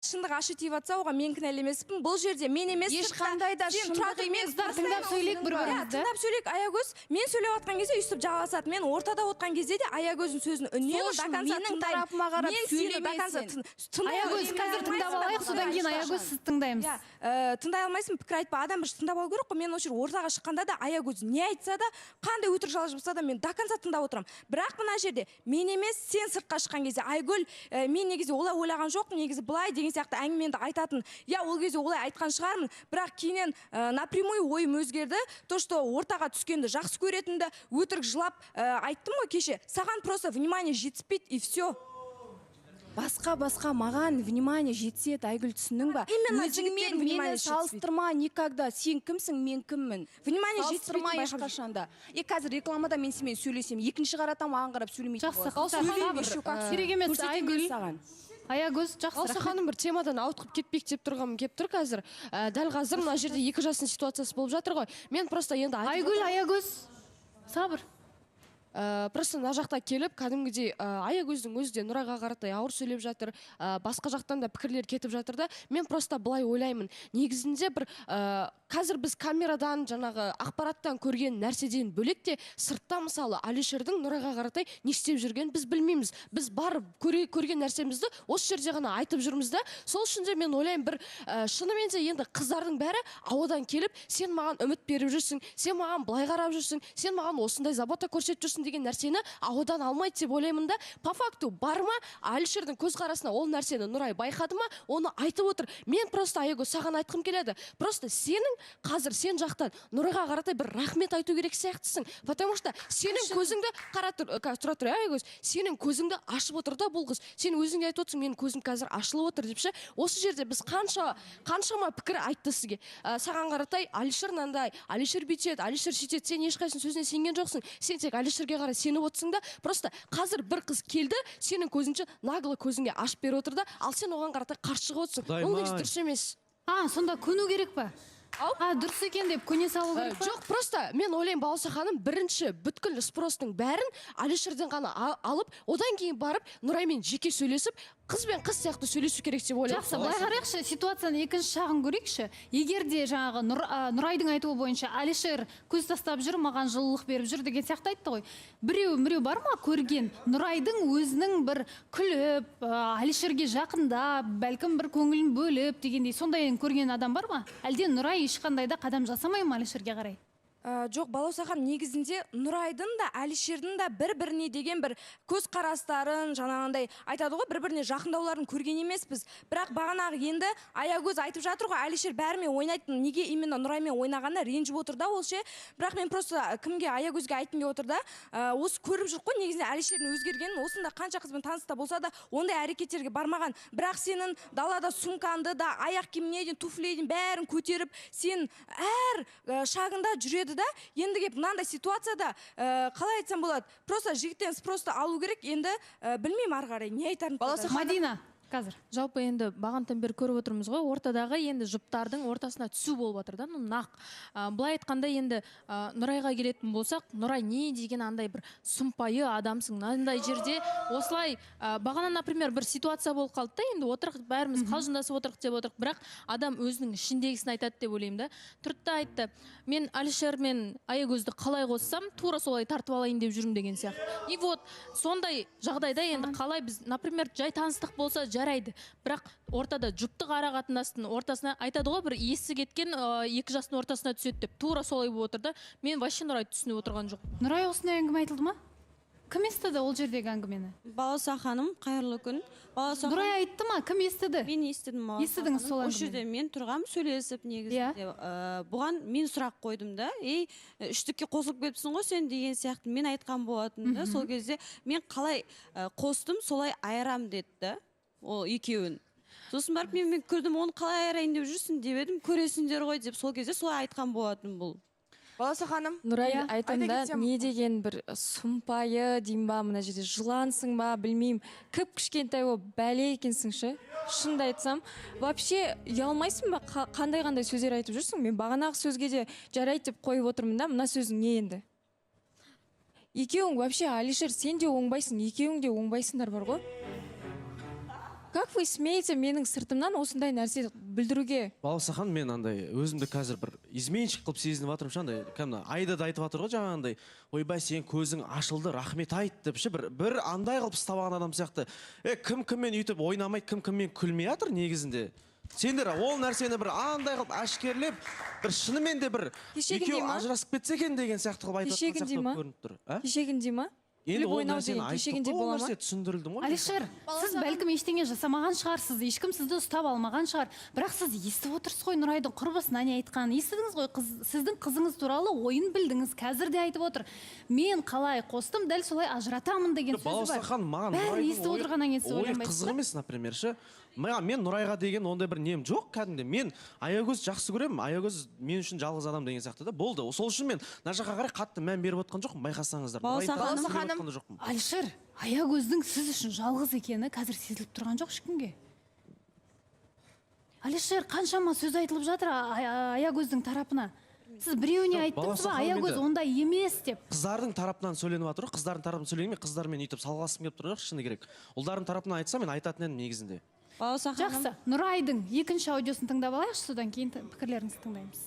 Шындық ащы тиіп жатса, оған мен кінәлі емеспін. Бұл жерде мен емес. Ешқандай да Сен тұра шындық тұр, мен емес. Тыңдап сөйлейік бір Иә, бірімізді. тыңдап сөйлейік. Аягөз, мен сөйлеп жатқан кезде өйстіп жалғасады. Мен ортада отырған кезде де Аягөздің сөзін үнемі Сол до үшін конца менің тыңдаймын. тарапыма қарап Мен сені до сөйлеме конца сен. Тыңдай Аягөз, қазір тыңдап алайық, содан кейін, Аягөз, сіз тыңдаймыз. Иә, тыңдай алмайсың, пікір айтпа. Адам бірінші тыңдап алу керек қой. Мен осы жерге ортаға шыққанда да, Аягөз не айтса да, қандай өтірік жала жапса да, мен до конца тыңдап отырамын. Бірақ мына жерде мен емес, сен сыртқа шыққан кезде: «Айгүл, мен негізі олай ойлаған жоқпын, негізі былай» деген сияқты әңгімеңді айтатын. Иә, ол кезде олай айтқан шығармын, бірақ кейіннен напрямую ойым өзгерді, то что ортаға түскенді жақсы көретінді, өтірік жылап, айттым ғой кеше. Саған просто внимание жетіспейді, и все. Басқа маған внимание жетіседі, Айгүл, түсіндің ба? Именно Өзіңмен жігіттердің мені внимание жетіспейді. салыстырма никогда. Сен кімсің, мен кіммін? Внимание Салыстырма жетіспейтінін байқап. ешқашан да. И қазір рекламада мен сенімен сөйлесемін, екінші қарата маған қарап сөйлемейтін Жақсы. боласың. Қыздар, Сөйлеймін сабыр. еще как. Керек емес. Көрсетемін Айгүл. мен саған. Аягөз, жақсы, Балауса рахмет. ханым, бір темадан ауытқып кетпейік деп тұрғым келіп тұр қазір. Дәл қазір мына жерде екі жастың ситуациясы болып жатыр ғой. Мен просто енді айтып Айгүл, Аягөз, сабыр. Просто мына жақта келіп кәдімгідей Аягөздің өзі де Нұрайға қаратай ауыр сөйлеп жатыр, басқа жақтан да пікірлер кетіп жатыр да. Мен просто былай ойлаймын: негізінде бір қазір біз камерадан, жаңағы ақпараттан көрген нәрседен бөлек те, сыртта, мысалы, Алишердің Нұрайға қаратай не істеп жүргенін біз білмейміз. Біз барып көрген нәрсемізді осы жерде ғана айтып жүрміз да. Сол үшін де мен ойлаймын, бір шынымен де енді қыздардың бәрі ауадан келіп: «Сен маған үміт беріп жүрсің, сен маған былай қарап жүрсің, сен маған осындай забота көрсетіп жүрсің» деген нәрсені ауадан алмайды деп ойлаймын да. По факту бар ма, Әлішердің көзқарасына ол нәрсені Нұрай байқады ма, оны айтып отыр. Мен просто, Аягөз, саған айтқым келеді: просто сенің қазір сен жақтан Нұрайға қаратай бір рахмет айту керек сияқтысың, потому что сенің көзіңді қара тұр, қазір, тұра тұр, Аягөз, сенің көзіңді ашып отыр да бұл қыз. Сен өзің де айтып отырсың, менің көзім қазір ашылып отыр деп ше. Осы жерде біз қанша, қаншама пікір айтты сізге, саған қаратай Әлішер мынандай, Әлішер бүйтеді, Әлішер сөйтеді. Сен ешқайсының сөзіне сенген жоқсың, сен тек Әлішерге қарай сеніп отырсың да. Просто қазір бір қыз келді, сенің көзіңше нагло көзіңе ашып беріп отыр да, ал сен оған қаратай қарсы шығып отырсың. Құдай Ол негізі май. дұрыс емес. А, сонда көну керек па? А, дұрыс екен деп көне салу керек па? Жоқ, просто мен ойлаймын, Балауса ханым, бірінші бүткіл спростың бәрін Әлішерден ғана алып, одан кейін барып Нұраймен жеке сөйлесіп, қыз бен қыз сияқты сөйлесу керек деп ойлаймын. Жақсы, былай қарайықшы, ситуацияның екінші жағын көрейікші. Егер де жаңағы Нұрайдың айтуы бойынша Алишер көз тастап жүр, маған жылылық беріп жүр деген сияқты айтты ғой. Біреу міреу бар ма көрген Нұрайдың өзінің бір күліп, Алишерге жақындап, бәлкім, бір көңілін бөліп дегендей, сондайын көрген адам бар ма? Әлде Нұрай ешқандай да қадам жасамай ма Алишерге қарай? Жоқ, Балауса ханым, негізінде Нұрайдың да, Әлішердің да бір біріне деген бір көзқарастарын, жаңағындай айтады ғой, бір біріне жақындауларын көрген емеспіз. Бірақ бағанағы енді Аягөз айтып жатыр ғой, Әлішер бәрімен ойнайтын, неге именно Нұраймен ойнағанына ренжіп отыр да ол ше. Бірақ мен просто кімге, Аягөзге айтқым келіп отыр да, осы көріп жүрік қой негізінде Әлішердің өзгергенін. Осында қанша қызбен таныста болса да, ондай әрекеттерге бармаған. Бірақ сенің далада сумкаңды да, аяқ киіміне дейін, туфлиге дейін бәрін көтеріп, сен әр шагында жүреді да. Енді келіп мынандай ситуацияда, қалай айтсам болады, просто жігіттен спросты алу керек енді. Білмеймін ары қарай не айтарымды. Балауса. Мадина, қазір. Жалпы енді бағанадан бері көріп отырмыз ғой, ортадағы енді жұптардың ортасына түсу болып жатыр да. Ну нақ былай айтқанда енді Нұрайға келетін болсақ, Нұрай, не деген андай бір сұмпайы адамсың мынандай жерде осылай. Бағана, например, бір ситуация болып қалды да, енді отырық, бәріміз қалжыңдасып отырық деп отырық, бірақ адам өзінің ішіндегісін айтады деп ойлаймын да. Тұрды да айтты: «Мен Әлішер мен Аягөзді қалай қоссам, тура солай тартып алайын деп жүрмін» деген сияқты. И вот сондай жағдайда енді қалай біз, например, жай таныстық болса жарайды, бірақ ортада жұптық ара қатынастың ортасына, айтады ғой, бір есі кеткен екі жастың ортасына түседі деп, тура солай болып отыр да. Мен вообще Нұрайды түсініп отырған жоқпын. Нұрай, осындай әңгіме айтылды ма? Кім естіді ол жердегі әңгімені? Балауса ханым, қайырлы күн. Балауса. Нұрай айтты ма? Кім естіді? Мен естідім, Балауса Естідіңіз ханым. сол Осы жерде мен тұрғам сөйлесіп негізінде. Бұған мен сұрақ қойдым да: «Ей, үштікке қосылып кетіпсің ғой сен» деген сияқты мен айтқан болатынмын да. Сол кезде «Мен қалай қостым, солай айырам» деді да ол екеуін. Сосын барып мен күлдім: «Оны қалай айырайын деп жүрсің?» деп едім, «Көресіңдер ғой» деп сол кезде солай айтқан болатын бұл. Балауса ханым. Нұрай, Иә. айтамын Айта да, кетсем- не деген бір сұмпайы деймін ба, мына жерде жылансың ба, білмеймін, кіп кішкентай болып бәле екенсің ше. Шынымды айтсам, вообще ұялмайсың ба? Қандай қандай сөздер айтып жүрсің? Мен бағанағы сөзге де жарайды деп қойып отырмын да, мына сөзің не енді? Екеуің вообще, Алишер, сен де оңбайсың, екеуің де оңбайсыңдар бар ғой. Как вы смеете менің сыртымнан осындай нәрсе білдіруге? Балауса ханым, мен андай өзімді қазір бір изменщик қылып сезініп жатырмын ше, андай кәдімгі Айда да айтып жатыр ғой жаңағындай, ойбай, сенің көзің ашылды, рахмет айт деп ше, бір андай қылып ұстап алған адам сияқты. Кім кіммен өйтіп ойнамайды, кім кіммен күлмей жатыр негізінде. Сендер ол нәрсені бір андай қылып әшкерелеп, бір шынымен де бір екеуі ажырасып кетсе екен деген сияқты қылып айтып жатқан сияқты көрініп тұр. Кешегіндей ма? Енді ол нәрсені айттық, ол нәрсе түсіндірілді ғой. Алишер, сіз бәлкім ештеңе жасамаған шығарсыз, ешкім сізді ұстап алмаған шығар, бірақ сіз естіп отырсыз ғой Нұрайдың құрбысына не айтқанын, естідіңіз ғой, сіздің қызыңыз туралы ойын білдіңіз, қазір де айтып отыр. Мен қалай қостым, дәл солай ажыратамын деген сөзі бар. Балауса ханым, маған бәрін естіп отырғаннан кейін сіз ойланбайсыз. Қызық емес, например, ше. Мен Нұрайға деген ондай бір нем жоқ кәдімгідей. Мен Аягөз жақсы көремін, Аягөз мен үшін жалғыз адам деген сияқты да болды. Сол үшін мен мына жаққа қарай қатты мән беріп отқан жоқпын, байқасаңыздар. Балауса ханым, Алишер, Аягөздің сіз үшін жалғыз екені қазір сезіліп тұрған жоқ ешкімге. Алишер, қаншама сөз айтылып жатыр Аягөздің тарапына. Сіз біреуіне айттыңыз ба, Аягөз ондай емес деп? Қыздардың тарапынан сөйленіп жатыр ғой, қыздардың тарапынан сөйлегенмен қыздармен өйтіп салғыласқым келіп тұрған жоқ, шыны керек. Ұлдардың тарапынан айтсам, мен айтатын едім негізінде. Жақсы, Нұрайдың екінші аудиосын тыңдап алайықшы, содан кейін пікірлеріңізді тыңдаймыз.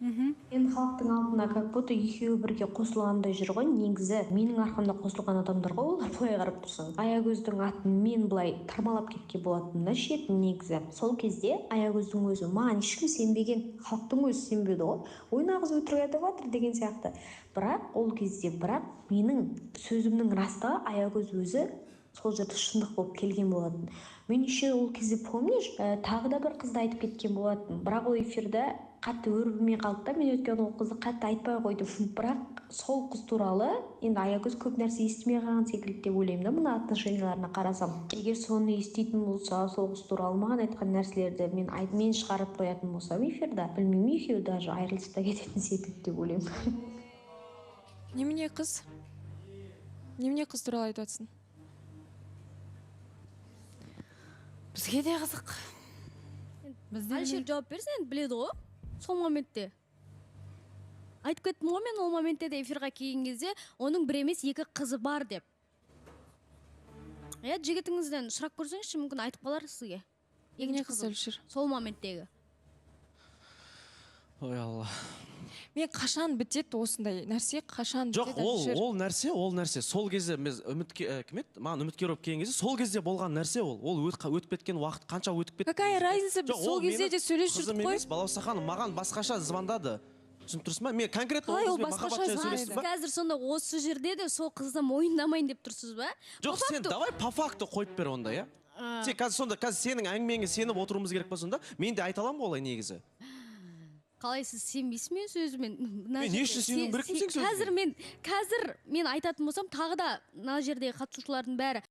Мен халықтың алдына как будто екеуі бірге қосылғандай жүр ғой, негізі менің арқамда қосылған адамдар ғой олар, былай қарап тұрсаң. Аягөздің атын мен былай тармалап кеткен болатынмын да шетін негізі. Сол кезде Аягөздің өзі маған ешкім сенбеген, халықтың өзі сенбеді ғой. Ой, нағыз өтірік айтып жатыр деген сияқты. Бірақ ол кезде, бірақ менің сөзімнің растығы Аягөз өзі сол жерде шындық болып келген болатын. Мен еще ол кезде, помнишь, тағы да бір қызды айтып кеткен болатын. Бірақ ол эфирде қатты өрбімей қалды да, мен өйткені ол қызды қатты айтпай қойдым. Бірақ сол қыз туралы енді Аягөз көп нәрсе естімей қалған секілді деп ойлаймын да, мына отношенияларына қарасам. Егер соны еститін болса, сол қыз туралы маған айтқан нәрселерді мен шығарып қоятын болсам эфирде, білмеймін, екеуі даже айырылысып та кететін секілді деп ойлаймын. Немене қыз? Немене қыз туралы айтып жатсың? Бізге де қызық. Алишер жауап берсін, енді біледі ғой. Сол моментте. Айтып кеттім ғой мен ол моментте де эфирға келген кезде оның бір емес екі қызы бар деп. Иә, жігітіңізден сұрап көрсеңізші, мүмкін айтып қалар сізге. Екінші қыз Алишер. Сол моменттегі. Ой, Алла. Мен қашан бітеді осындай нәрсе, қашан жоқ, бітеді? Ол, ол нәрсе сол кезде мен маған үміткер болып келген кезде, сол кезде болған нәрсе ол. Ол өтіп кеткен уақыт қанша өтіп кетті. Какая разница, біз сол кезде де сөйлесіп жүрдік қой. Қызым емес, Балауса ханым, маған басқаша звондады. Түсініп тұрсыз ба? Мен конкретно ол ол қызбен махаббат жайлы сөйлестім ба? Қазір сонда осы жерде де сол қызды мойындамайын деп тұрсыз ба? Жоқ, сен давай по факту қойып бер онда, иә? Сен қазір сонда, қазір сенің әңгімеңе сеніп отыруымыз керек па сонда? Мен де айта аламын ғой олай негізі. Қалай сіз сенбейсіз мен сөзімен? Мен не үшін сенуім керекпін сенің сөзіңе? Қазір мен айтатын болсам, тағы да мына жердегі қатысушылардың бәрі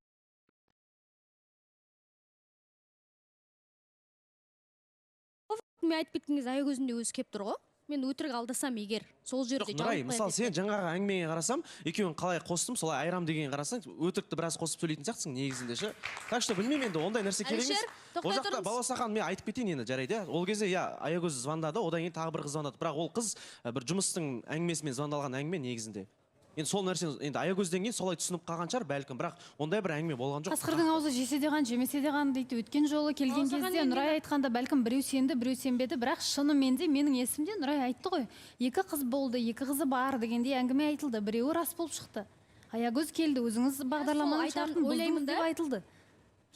мен айтып кеткен кезде Аягөздің де өзі келіп тұр ғой. Мен өтірік алдасам егер сол жерде. Жоқ, Нұрай, мысалы сен жаңағы әңгімеңе қарасам, екеуін қалай қостым, солай айырам дегенге қарасаң, өтірікті біраз қосып сөйлейтін сияқтысың негізінде ше. Так что білмеймін енді, ондай нәрсе керек емес. Ол жақта Балауса ханым, мен айтып кетейін енді, жарайды, иә. Ол кезде иә, Аягөз звондады, одан кейін тағы бір қыз звондады. Бірақ ол қыз бір жұмыстың әңгімесімен звондалған әңгіме негізінде. Енді сол нәрсені енді Аягөзден кейін солай түсініп қалған шығар бәлкім, бірақ ондай бір әңгіме болған жоқ. Қасқырдың аузы жесе де қан, жемесе де қан дейді. Өткен жолы келген кезде Нұрай айтқанда бәлкім біреу сенді, біреу сенбеді, бірақ шынымен де менің есімде Нұрай айтты ғой. Екі қыз болды, екі қызы бар дегендей әңгіме айтылды. Біреуі рас болып шықты. Аягөз келді, өзіңіз бағдарламаның шартын бұздыңыз деп айтылды.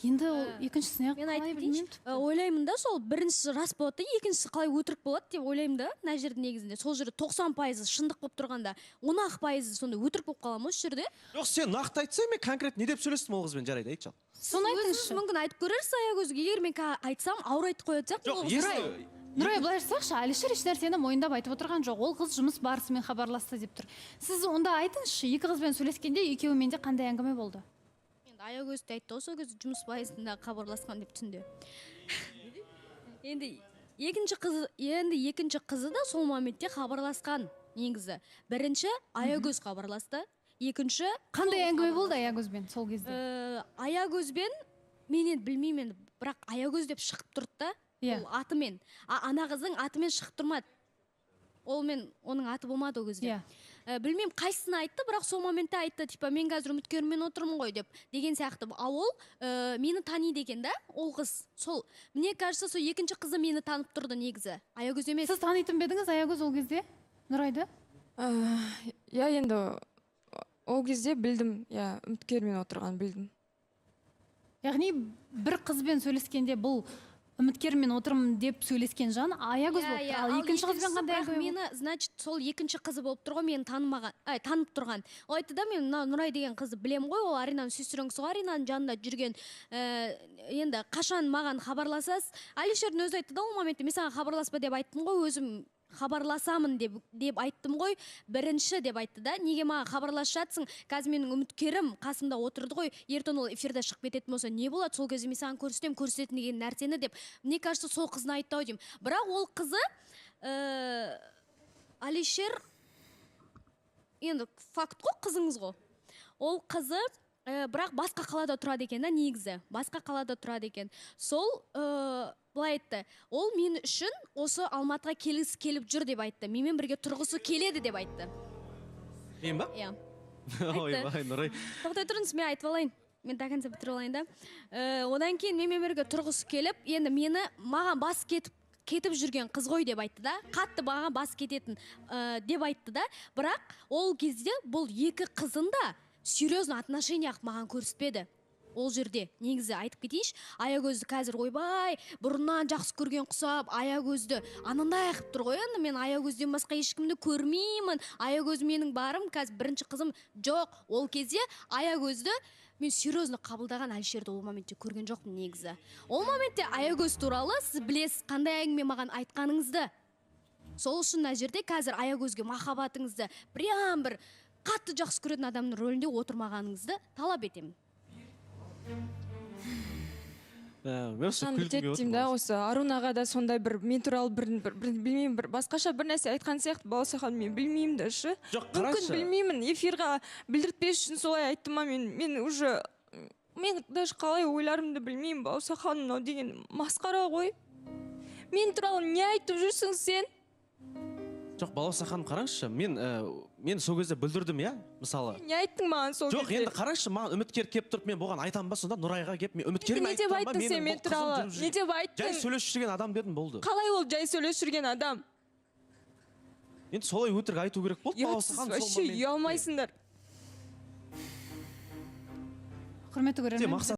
Енді ол екіншісіне мен айтып кетейінші, ойлаймын да, сол біріншісі рас болады да, екіншісі қалай өтірік болады деп ойлаймын да. Мына жерде негізінде сол жерде 90% шындық болып тұрғанда, 10% сонда өтірік болып қала ма осы жерде? Жоқ, сен нақты айтсаң, мен конкрет не деп сөйлестім ол қызбен, жарайды, айтшы. Соны айтыңызшы. Мүмкін айтып көрерсіз Аягөзге, егер мен айтсам, ауыр айтып қоятын сияқтымын. Жоқ, Нұрай, былай жасайықшы, Алишер еш нәрсені мойындап айтып отырған жоқ. Ол қыз жұмыс барысымен хабарласты деп тұр. Сіз онда айтыңызшы, екі қызбен сөйлескенде екеуімен де қандай әңгіме болды? Аягөз де айтты, сол кезде жұмыс барысында хабарласқан деп түнде. Енді екінші қызы да сол моментте хабарласқан негізі. Бірінші Аягөз хабарласты, екінші қандай әңгіме болды Аягөзбен сол кезде? Аягөзбен мен енді білмеймін енді, бірақ Аягөз деп шығып тұрды да, ол атымен. Ана қыздың атымен шығып тұрмады. Ол мен оның аты болмады ол кезде. Білмеймін, қайсысына айтты, бірақ сол моментте айтты, типа мен қазір үміткеріммен отырмын ғой деп деген сияқты. А ол мені таниды екен да, ол қыз. Сол, мне кажется, сол екінші қызы мені танып тұрды негізі. Аягөз емес. Сіз танитын ба едіңіз, Аягөз, ол кезде Нұрайды? Иә, енді ол кезде білдім, иә, үміткермен отырғанын білдім. Яғни бір қызбен сөйлескенде бұл үміткермен отырмын деп сөйлескен жан Аягөз Иә, болып тұр. иә. Ал екінші қызбен қандай бірақ әңгіме болды? мені, значит, сол екінші қызы болып тұр ғой, мені танымаған, ай, танып тұрған. Ол айтты да, мен мына Нұрай деген қызды білемін ғой, ол Аринаның сестренкасы ғой, Аринаның жанында жүрген. Енді қашан маған хабарласасыз? Алишердің өзі айтты да ол моментте, мен саған хабарласпа деп айттым ғой, өзім хабарласамын деп айттым ғой, бірінші деп айтты да. Неге маған хабарласып жатсың? Қазір менің үміткерім қасымда отырды ғой, ертең ол эфирде шығып кететін болса не болады? Сол кезде мен саған көрсетемін, көрсететін деген нәрсені деп. Мне кажется, сол қызын айтты ау деймін. Бірақ ол қызы, Алишер, енді факт қой, қызыңыз ғой. Ол қызы, бірақ басқа қалада тұрады екен да негізі. Басқа қалада тұрады екен. Сол, былай айтты, ол мен үшін осы Алматыға келгісі келіп жүр деп айтты. Менімен бірге тұрғысы келеді деп айтты. Мен ба? Иә. Ойбай, Нұрай. Тоқтай тұрыңыз, мен айтып алайын. Мен до конца бітіріп алайын да. Одан кейін менімен бірге тұрғысы келіп, енді мені маған бас кетіп жүрген қыз ғой деп айтты да. Қатты маған бас кететін деп айтты да. Бірақ ол кезде бұл екі қызын да серьезно отношениях маған көрсетпеді. Ол жерде негізі айтып кетейінші, Аягөзді қазір ойбай бұрыннан жақсы көрген құсап, Аягөзді анандай қылып тұр ғой. Енді мен Аягөзден басқа ешкімді көрмеймін, Аягөз менің барым, қазір бірінші қызым жоқ. Ол кезде Аягөзді мен серьезно қабылдаған Әлішерді ол моментте көрген жоқпын негізі. Ол моментте Аягөз туралы сіз білесіз қандай әңгіме маған айтқаныңызды. Сол үшін мына жерде қазір Аягөзге махаббатыңызды прям бір қатты жақсы көретін адамның рөлінде отырмағаныңызды талап етемін. Мен осы Сан күлкім бітеді келіп деймін отыр да, маған. осы Арунаға да сондай бір мен туралы бір білмеймін, бір басқаша бір нәрсе айтқан сияқты Балауса ханым, мен білмеймін да шы. Жоқ, Мүмкін қарашы. білмеймін, эфирға білдіртпес үшін солай айтты ма, мен уже, мен даже қалай ойларымды білмеймін. Балауса ханым, мынау деген масқара ғой. Мен туралы не айтып жүрсің сен? Жоқ, Балауса ханым, қараңызшы, мен сол кезде бүлдірдім, иә, мысалы. Не айттың маған сол Жоқ, кезде? енді қараңызшы, маған үміткер келіп тұрып, мен бұған айтамын ба сонда, Нұрайға келіп, мен үміткеріме Не деп айттым ба, айттың сен менің мен бұл қызым туралы? жүріп жүр. Не деп айттың? Жай сөйлесіп жүрген адам дедім, болды. Қалай ол жай сөйлесіп жүрген адам? Енді солай өтірік айту керек болды, Балауса Ұятсыз, ханым, сол вообще моментте. ұялмайсыңдар. Құрметті көрермен, Мақсат